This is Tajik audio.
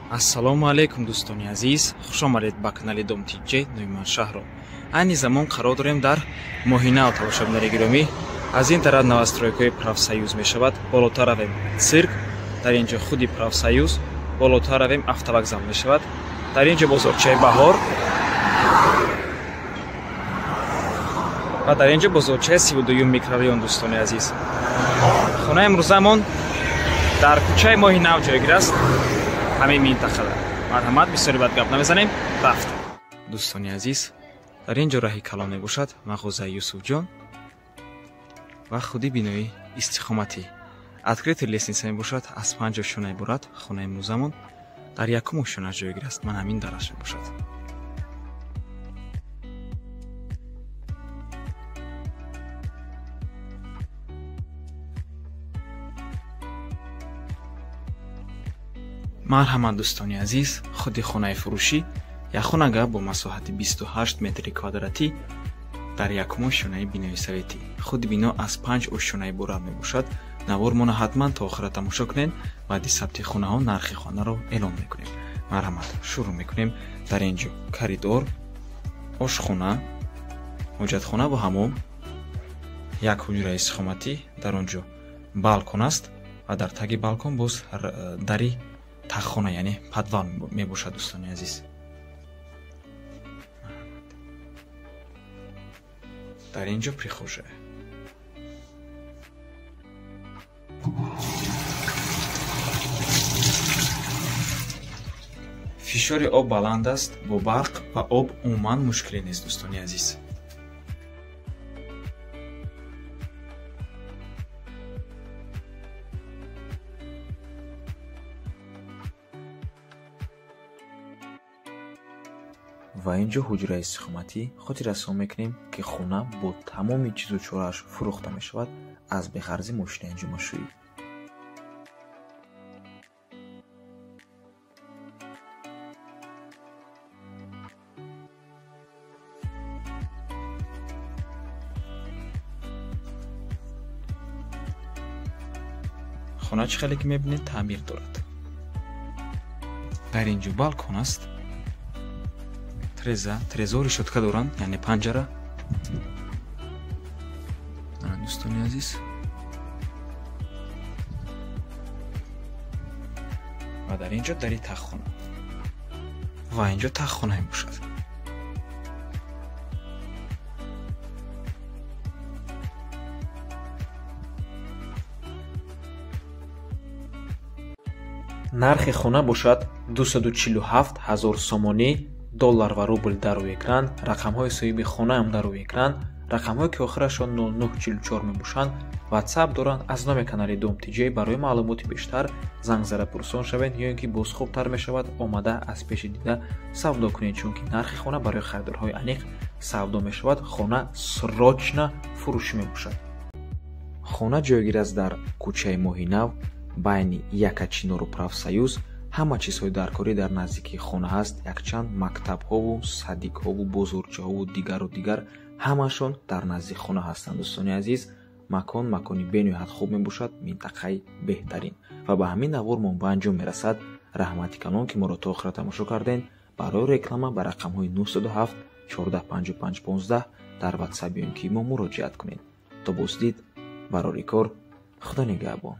Ассалому алайкум, дӯстони азиз, хуш омадед ба канали Дом Тиҷе. Номи ман Шаҳром. Айни замон қарор дорем дар Моҳинав, тамошобинони гиромӣ. Аз ин тараф новостройкаи Профсоюз мешавад, болотар равем цирк, дар ин ҷо худи Профсоюз, болотар равем автовокзал мешавад, дар ин ҷо бозорчаи Баҳор ва дар ин ҷо бозорчаи 32-юм микрорайон. Дӯстони азиз, хонаи имрӯзамон дар кӯчаи Моҳи Нав ҷойгир аст, ҳамин минтақада. Марҳамат, бисёри бад гап намезанем, рафт. Дӯстони азиз, дар ин ҷо раҳи калон мебошад, мағозаи Юсуфҷон ва худи бинои истиқоматӣ. Открытый лестница мебошад, аз панҷ ошёна иборат. Хонаи имрӯзамон дар якум ошёна ҷойгир аст, ман ҳамин дараш мебошад. Марҳамат, дӯстони азиз, худи хонаи фурӯшӣ якхонага бо масоҳати 28 метри квадратӣ дар якум ошёнаи бинои советӣ. Худи бино аз панҷ ошёна иборат мебошад. Навормона ҳатман то охира тамошо кунед, баъди сабти хонаҳо нархи хонаро эълон мекунем. Марҳамат, шурӯъ мекунем. Дар ин ҷо коридор, ошхона, ҳоҷатхона ва ҳамом, як ҳуҷраи истиқоматӣ, дар он ҷо балкон аст ва дар таги балкон боз дари таххона, яъне подвал мебошад. Дӯстони азиз, дар ин ҷо прихожая. Фишори об баланд аст, бо барқ ва об умуман мушкиле нест, дӯстони азиз. Ва ин ҷо ҳуҷраи истиқоматӣ. Хотиррасон мекунем, ки хона бо тамоми чизу чорааш фурӯхта мешавад, аз беғарзи мошинаи ҷумъашӯӣ. Хона чӣ хеле ки мебинед, таъмир дорад. Дар ин ҷо балкон аст, трезор решётка доранд, яъне панҷара. Дӯстони азиз, ва дар ин ҷо дари таххона ва ин ҷо таххона мебошад. Нархи хона бошад 247 ҳазор сомонӣ, доллар ва рубл дар рӯи экран, рақамҳои соҳиби хонаам дар рӯи экран, рақамҳое ки охирашон 0944 мебошанд, WhatsApp доранд. Аз номи канали Дом ТЖ барои маълумоти бештар занг зада пурсон шавед, ё ин ки боз хубтар мешавад омада аз пеши дида савдо кунед, чунки нархи хона барои харидорҳои аниқ савдо мешавад. Хона срочно фурӯшӣ мебошад. Хона ҷойгир аст дар кӯчаи Моҳинав, байни Якачинору Профсоюз. Ҳама чизҳои даркорӣ дар наздикии хона ҳаст, якчанд мактабҳову садикҳову бозорчаҳову дигару дигар ҳамашон дар назди хона ҳастанд. Дӯстони азиз, макон макони бениҳоят хуб мебошад, минтақаи беҳтарин. Ва ба ҳамин навормон ба анҷом мерасад. Раҳмати калон, ки моро то охира тамошо кардем. Барои реклама ба рақамҳои 907 14 55 15 дар WhatsApp ё ин ки мо муроҷиат кунед. То боздид, барори кор, Худо нигаҳбон.